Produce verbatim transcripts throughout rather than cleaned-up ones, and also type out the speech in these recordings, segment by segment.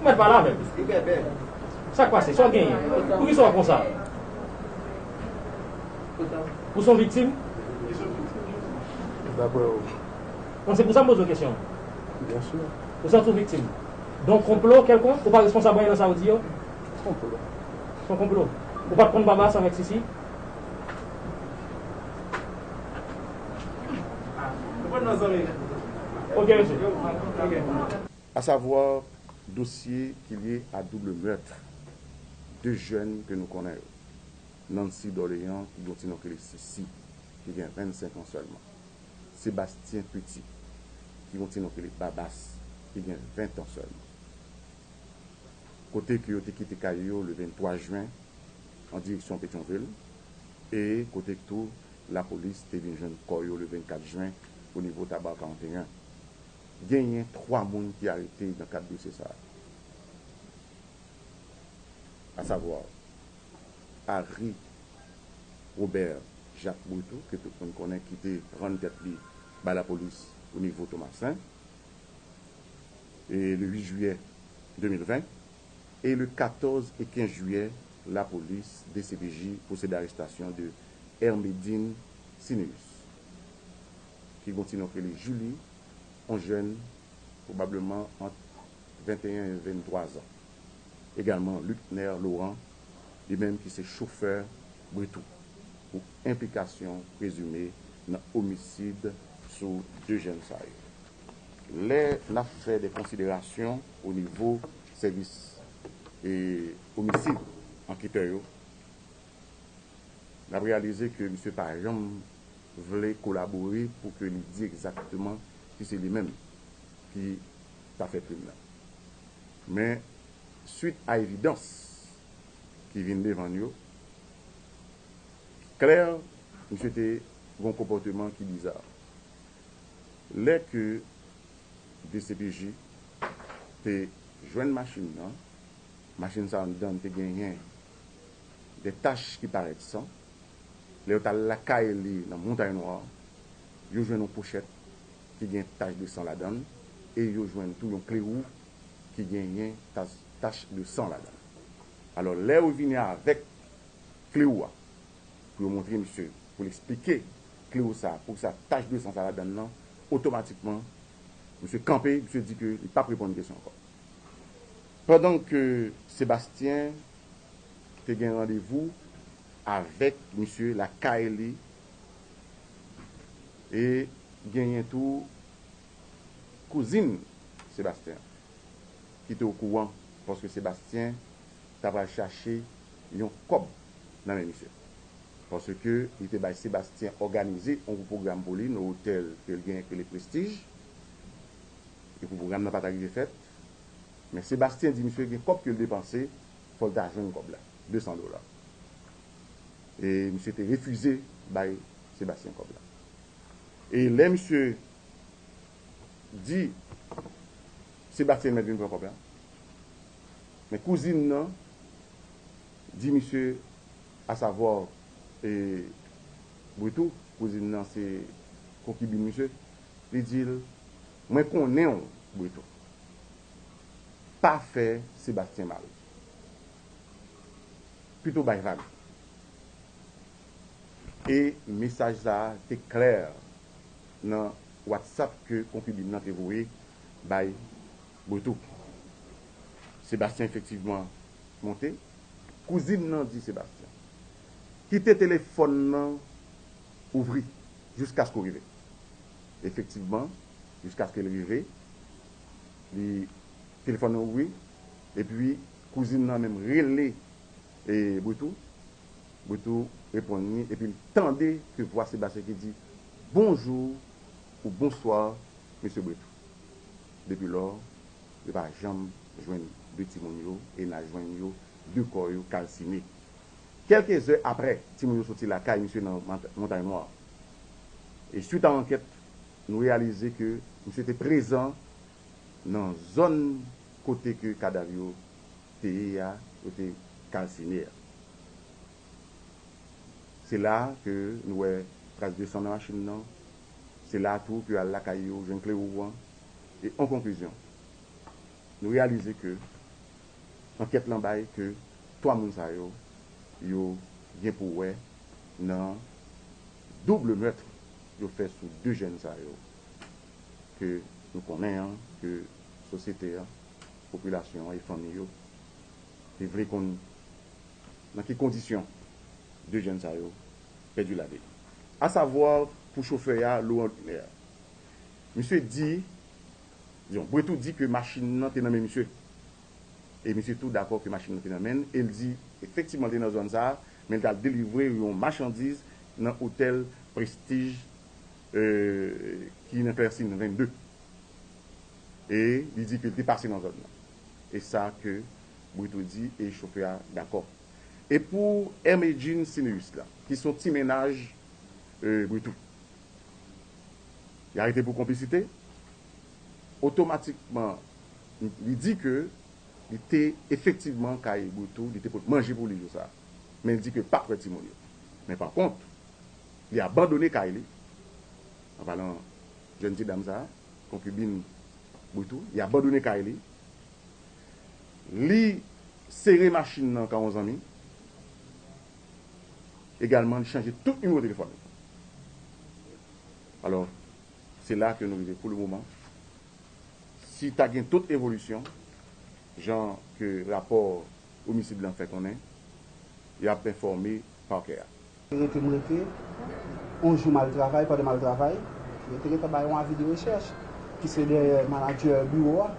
Ou mèt pale avè m. Sa k pase? Sa w genyen? Poukisa w konsa? Ou se yon viktim? Daprè ou? Bon, se pou sa m poze w kesyon. Byen si. Ou santi w viktim? Donk, konplo kèlkonk, ou pa responsab anyen nan sa yo di yo? Konplo. Se yon konplo. Ou pa t konn Babas avèk Sisi? Ok, mesye. À savoir, dosye ki lye a double meurtre de jèn ke nou konnen yo. Nancy Dorléans, ki gen yon ti non ki rele Sisi, ki gen vennsenk an sèlman. Sébastien Petit, ki gen yon ti non ki rele Babas, ki gen ven an sèlman. Kote ke yo te kite kay yo le venntwa jen an direksyon Petyonvil, e kote ke tou lapolis te vin jwenn kò yo le vennkat jen o nivo Taba karanteyen. Genyen twa moun ki arete nan kad dosye sa a. À savoir, Harry Robert Jacques Bruto, ke tout moun konnen, ki te rann tèt li bay lapolis o nivo Tomasen, e le uit jiyè de mil ven, e le katòz e kenz jiyè, lapolis, D C P J, pwosede arestasyon de Hermedine Cineus, ki gen yon ti non ki rele Julie, yon jèn pwobableman ant venteyen e venntwa zan. Egalman, Lucner Laurent, li menm ki se chofè Britou, pou enplikasyon prezime nan omisid sou de jèn sa yo. Lè n ap fè de konsiderasyon o nivo sèvis, e, omisid, anketè yo, n ap reyalize ke misye pa janm vle kolabore pou ke li di egzakteman si se li menm ki ta fè krim nan. Men, swit a evidans ki vin devan n yo, klè, misye te gen yon konpòteman ki biza. Lè ke D C P J te jwenn machin nan, machin sa anndan te genyen de tach ki parèt san. Lè yo t al lakay li nan Montay Nwa, yo jwenn yon pochèt ki gen tach de san ladan l. e yo jwenn tou yon kle wou ki genyen tach, tach de san ladan l. Alò, lè yo vini avèk kle wou a, pou yo montre misye, pou l eksplike kle wou sa, poukisa tach de san sa ladan l nan, otomatikman, misye kanpe, misye di ke li p ap reponn kesyon ankò. Pandan ke Sebastyen te gen randevou avèk misye lakay li, e genyen tou kouzin Sebastyen ki te okouran, paske Sebastyen ta pral chache yon kòb nan men misye. Paske li te bay Sebastyen òganize yon gwo pwogram pou li nan otèl ke l genyen ki rele Prestige. Epi pwogram nan pa ta rive fèt. Men Sebastyen di misye gen kòb ke l depanse, fò l ta jwenn kòb la, de san dola. E misye te refize bay Sebastyen kòb la. E lè misye di Sebastyen mèt vin pran kòb la, men kouzin nan di misye, asavwa, e, Britou, kouzin nan se konkibin misye, li di l, mwen konnen w, Britou. Pa fè Sebastyen mal. Pito bay vag. E mesaj sa a te klè nan WhatsApp ke konkibin nan te voye bay Britou. Sebastyen efektivman monte. Kouzin nan di Sebastyen, kite telefòn nan ouvri jiskaske w rive. Efektivman, jiskaske l rive, li, telefòn nan ouvri, epi kouzin nan menm rele, e, Britou. Britou reponn li, epi l tande ke vwa Sebastyen ki di, bonjou ou bonswa, mesye Britou. Depi lò, yo pa janm jwenn de timoun yo, e n a jwenn yo, de kò yo kalsine. Kèlke zè aprè, timoun yo soti lakay misye nan Mont-, Montay Nwa. E swit a ankèt, nou reyalize ke misye te prezan nan zòn kote ke kadav yo te ye a, yo te kalsine a. Se la ke nou wè tras de san nan machin nan. Se la tou ke al lakay yo, jwenn kle wou an. E an konklizyon, nou reyalize ke ankèt lan bay ke twa moun sa yo, yo gen pou wè nan double meurtre yo fè sou de jèn sa yo, ke nou konnen an, ke sosyete an, popilasyon an e fanmi yo te vle konn nan ki kondisyon de jèn sa yo pèdi lavi. Asavwa, pou chofè a, Laurent Lumière. Misye di, dizon, Britou di ke machin nan te nan men misye. E misye tou dakò ke machin nan te nan men l, e l di, efektivman, l te nan zòn sa a, men l t al delivre yon machandiz nan otèl Prestige, e, ki nan Klèsin vennde. E li di ke l te pase nan zòn nan. E sa ke Britou di, e chofè a dakò. E pou Hermedjine Cineus la, ki se yon ti mennaj, e, Britou, li arete pou konplisite. Otomatikman, li di ke li te efektivman kay Britou, li te pot manje pou li jou sa a. Men li di ke l pa t wè timoun yo. Men pa kont, li abandone kay li, an palan jèn ti dam sa a, konkibin Britou, li abandone kay li, li sere machin nan ka yon zanmi, egalman li chanje tout nimewo telefòn li. Alò, se la ke nou rive pou le moman. Si ta gen dòt evolisyon, jan ke rapò omisid lan fè konnen, y ap enfòme pakè a. Rete m rete, yon jou m al travay, pandan m al travay, yo te gentan bay yon avi de rechèch, ki se dèyè manadjè biwo a.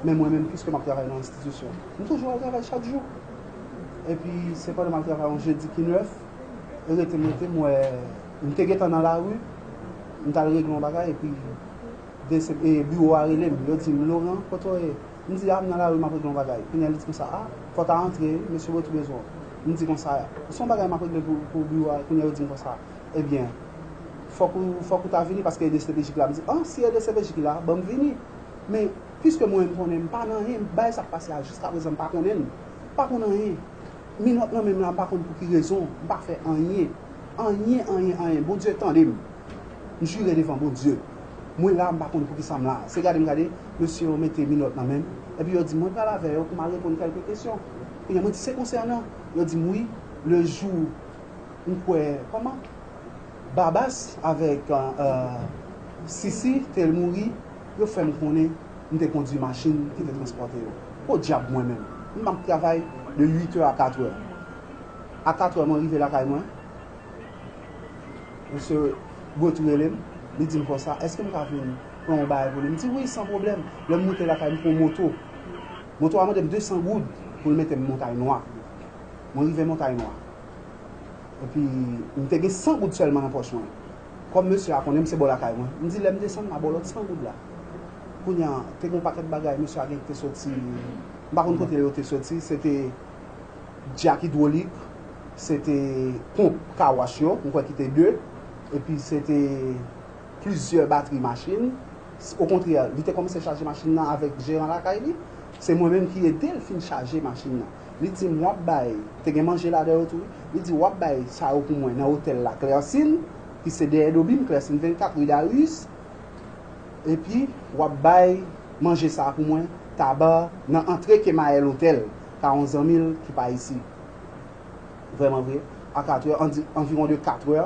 Men mwen menm, piske m ap travay nan enstitisyon, m toujou al travay chak jou. Epi, se pandan m al travay yon jedi ki nèf, rete m rete, m wè, m te gentan nan lari, m t al regle yon bagay, epi de se, e, biwo a rele m, yo di m, Laurent, kote w ye? M di, a, m nan lari, m ap regle yon bagay. Kounye a, li di konsa, a, fò w ta antre wi, mesye Britou bezwen w. M di konsa, se yon bagay m ap regle pou, pou biwo a, kounye a, yo di m konsa, ebyen, fòk ou, fòk ou ta vini, paske e de se pe ji ki la. M di, a, si e de se pe ji ki la, ban m vini. Men, piske mwen, m konnen m pa nan anyen, bagay sa k pase a, jiskaprezan, m pa konnen l. M pa konn anyen. Minòt nan men m la, m pa konn pou ki rezon, m pa fè anyen. Anyen, anyen, anyen. Bondye tande m. M jire devan Bondye. Mwen la, m pa konn poukisa m la. Se gade m gade, mesye yo mete minòt nan men m. Epi yo di m mwen pral avè yo pou m al reponn kèlke kesyon. Kounye a, mwen di se konsènan. Yo di m wi, le jou m kwè, kòman? Babas avèk, euh, Sisi te mouri, yo fè m konnen m te kondui machin ki te transpòte yo. Podyab mwen menm. M ap travay de uit è a kat è. A kat è mwen rive lakay mwen. Mesye Bretou rele m, li di m konsa, èske m ka vin pran yon bagay pou li? M di wi, san pwoblèm. Lè m moute lakay, m pran moto. Moto a mande m de san goud pou l mete m Montay Nwa. Mwen rive Montay Nwa. Epi, m te gen san goud sèlman nan pòch mwen. Kòm mesye a konnen m se bò lakay mwen, m di lè m desann, m a ba w lòt san goud la. Kounye a, te gen yon pakèt bagay, mesye a gen ki te soti, m pa konn kote yo te soti, se te djak idwolik, se te ponp kawach yo, m kwè ki te de, epi se te plizyè batri machin. Okontrè, li te kòmanse chaje machin nan avèk jeran lakay li. Se mwen menm ki ede l fin chaje machin nan. Li di m, w ap bay, te gen manje ladan yo tou, wi. Li di, w ap bay sa yo pou mwen nan otèl la, Clercine, ki se dèyè do bim, Clercine vennkat, ri Darius. Epi, w ap bay manje sa a pou mwen, Taba, nan antre ke Maël Hotel, ka yon zanmi l ki pa isi. Vrèman vre, a kat è, anvi-, anviwon de kat è,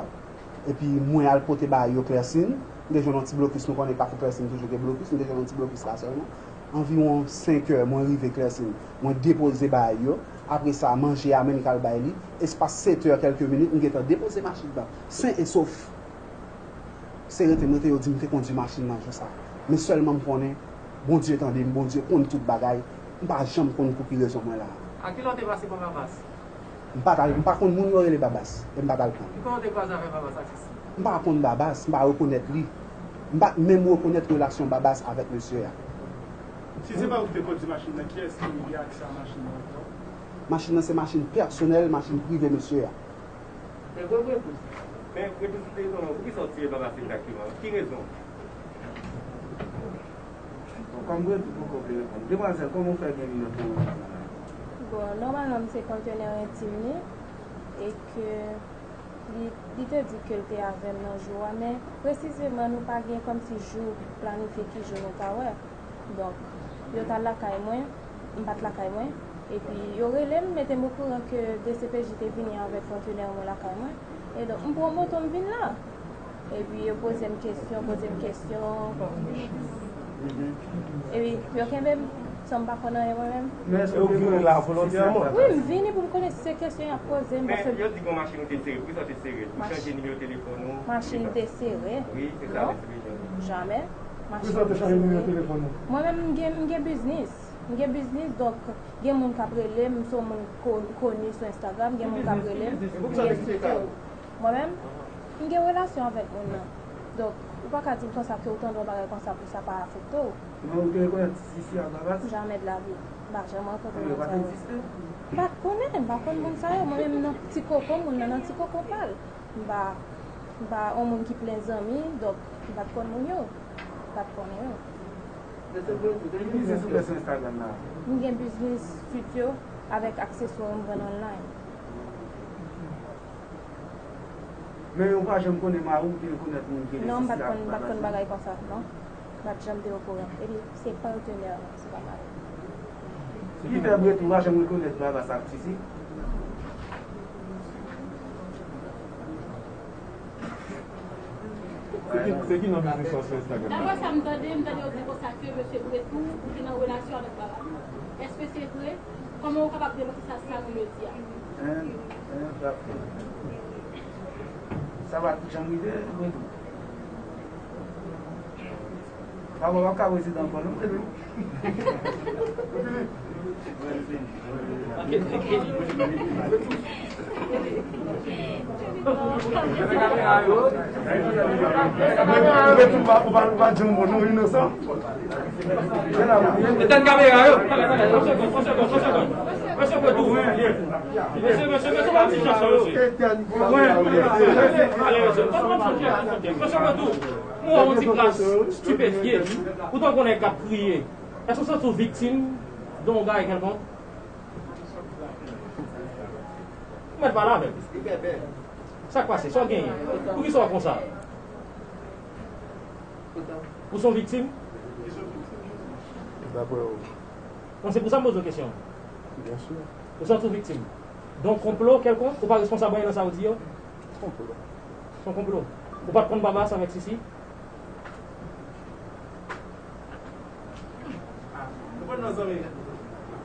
epi mwen al pote bagay yo Clercine. M te jwenn yon ti blokis, nou konnen Kafou Clercine toujou gen blokis, m te jwenn yon ti blokis la sèlman. Anviwon senk è, mwen rive Clercine, mwen depoze bagay yo. Apre sa, manje a menm k al bay li. Espas sèt è kèlke minit, m gentan depoze machin nan, sen e sof. Se rete m rete, yo di m te kondui machin nan jou sa. Men sèlman m konnen, Bondye tande m, Bondye konn tout bagay. M pa janm konn pou ki rezon mwen la. A kilè w te pase pa Babas? M pa t al, m pa konn moun yo rele Babas, e m pa t al pran. Kijan w te kwaze avèk Babas ak Sisi? M pa konn Babas, m pa rekonèt li. M pa t menm rekonèt relasyon Babas avèk mesye a. Si se pa ou ki te kondui machin nan, kiyès ki gen aksè a machin nan ankò? Machin nan se machin pèsonèl, machin prive mesye a. Men, men, men, men, men, men, poukisa w tire Babas egzakteman? Ki rezon? Kòm Bretou poko vle reponn. Demwazèl, kòman w fè gen nimewo telefòn nan men w? Bon, nòmalman, m se patenè entim li, e ke li, li te di ke l te avè m nan jou a, men presizeman, nou pa gen kòmsi jou planifye ki jou nou ta wè. Donk, yo t al lakay mwen, m pa t lakay mwen, epi yo rele m, mete m okouran ke D C P J te vini avèk patenè mwen lakay mwen. E donk, m pran moto, m vin la. Epi yo poze m kesyon, poze m kesyon. Epi yo kenbe m, san m pa konn anyen mwen menm. Men èske w te vini la volontèman? Wi, m vini pou m konnen si se kesyon y ap poze m, paske. Men yo di gen yon machin ou te sere, poukisa w te sere l? Ou chanje nimewo telefòn ou? Machin te sere? Wi, se sa, non. Jamè. Poukisa w te chanje nimewo telefòn ou? Mwen menm, m gen, m gen biznis. M gen biznis, donk, gen moun k ap rele m, m se yon moun ko-, koni sou Instagram, gen moun k ap rele m, m gen site yo. Mwen menm, m gen relasyon avèk moun nan. Donk, ou pa ka di m konsa ke ou tande yon bagay konsa pou sa pa afekte w. Men ou te rekonèt Sisi ak Babas? Jamè de la vi. M pa janm rankontre moun sa yo. Yo pa t egziste? M pa t konnen, m pa konn moun sa yo. Mwen menm nan ti koko, moun nan nan ti koko pa l. M pa, m pa yon moun ki plen zanmi, donk, m pa t konn moun yo. M pa t konnen yo. Ki biznis ou fè sou Instagram la? M gen biznis studio avèk akseswa m vann online. Men ou pa janm konnen mari w te rekonèt moun ki rele Sisi ak Babas? Non, m pa t konn, m pa t konn bagay konsa, non. M pa t janm te okouran. Epi, se patenè, se pa mari. Ki fè Bretou pa janm rekonèt Babas ak Sisi? Se ki, se ki non biznis ou sou Instagram la? Daprè sa m tande, m tande yo di konsa ke mesye Bretou, ou te nan relasyon avèk Babas. Èske se vre? Kòman ou kapab demanti sa, sa nou yo di a? Hein? Hein, sa, sa pa t janm rive, Bretou. Papa w ap ka prezidan ankò non, Bretou. Bretou pa, ou pa, ou pa, ou pa janm bon, nou inosan. Etenn kamera yo. Yon segonn, yon segonn, yon segonn. Mesye Bretou. Mesye, mesye, mesye, pa ti jan sa, mesye. Mesye Bretou, mwen wè yon ti kras stipefye. Ou tankou nèg k ap kriye. Èske w santi w viktim de yon bagay kèlkonk? Ou mèt pale avè m. Sa k pase? Sa w genyen? Poukisa w konsa? Ou se yon viktim? Daprè ou? Bon, se pou sa m poze w kesyon. Byen si. Ou santi w viktim? Donk, konplo kèlkonk, ou pa responsab anyen nan sa ou di yo? Konplo. Se yon konplo. Ou pa t konn Babas avèk Sisi?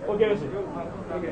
Ok, mesye. Ok.